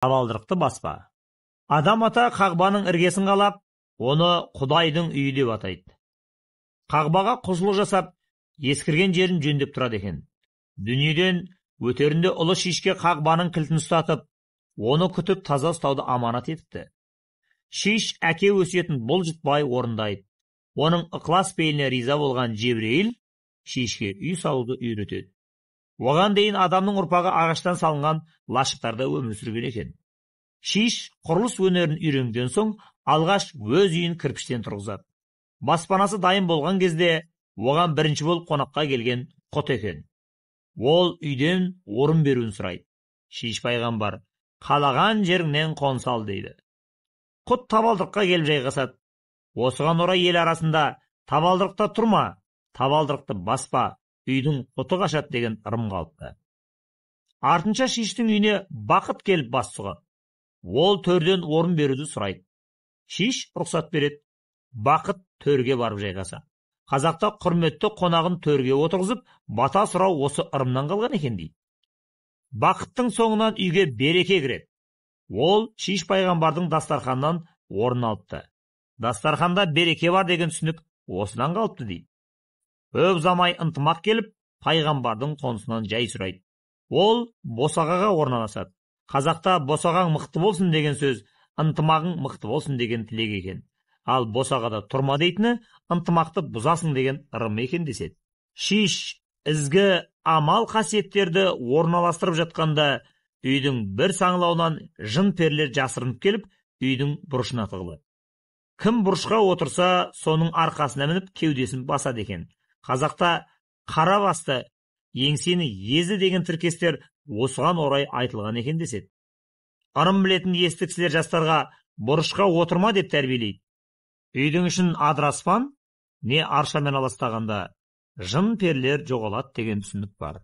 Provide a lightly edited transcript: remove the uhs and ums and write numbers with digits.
Табалдырықты баспа. Адам ата Қағбаның іргесін қалап, оны Құдайдың үйі деп атайды. Қағбаға құлшылық жасап, ескірген жерін жөндеп тұрады екен. Дүниеден өтерінде ұлы Шишке Қағбаның кілтін ұстатып, оны күтіп таза ұстауды аманат етіпті. Шиш әке өсиетін бұлжытпай орындайды. Оның ықылас пейіліне риза болған Жебірейіл Шишке үй салуды үйретеді. Оған дейін адамның ұрпағы ағаштан салынған лашықтарда өмір сүрген екен. Шиш құрылыс өнерін үйренген соң, алғаш өз үйін кірпіштен тұрғызады. Баспанасы дайын болған кезде оған бірінші болып қонаққа келген Құт екен. Ол үйден орын беруін сұрайды. Шиш пайғамбар, қалаған жеріңнен қоныс ал дейді. Құт табалдырыққа келіп жайғасады. Осыған орай ел арасында табалдырықта тұрма, табалдырықты баспа, үйдің құты қашады деген ырым қалыпты. Артынша Шиштің үйіне Бақыт келіп бас сұғады. Ол төрден орын беруді сұрайды. Шиш рұқсат береді. Бақыт төрге барып жайғаса. Қазақта құрметті қонағын төрге отырғызып, бата сұрау осы ырымнан қалған екен дейді. Бақыттың соңынан үйге Береке кіреді. Ол Шиш пайғамбардың дастарханнан орын алыпты. Дастарханда береке бар деген түсінік осыдан қалыпты дейді. Көп ұзамай Ынтымақ келіп, пайғамбардың қонысынан жай сұрайды. Ол босағаға орналасады. Қазақта босағаң мықты болсын деген сөз, ынтымағың мықты болсын деген тілек екен. Ал босағада тұрма дейтіні, ынтымақты бұзасың деген ырым екен деседі. Шиш ізгі амал қасиеттерді орналастырып жатқанда үйдің бір саңылауынан жын перілер жасырынып келіп, үйдің бұрышына тығылады. Кім бұрышқа отырса, соның арқасына мініп кеудесін басады екен. Қазақта қара басты, еңсені езді деген тіркестер осыған орай айтылған екен деседі. Ырым білетін есті кісілер жастарға бұрышқа отырма деп тәрбиелейді. Үйдің ішін адыраспан, не аршамен аластағанда жын перілер жоғалады деген түсінік бар.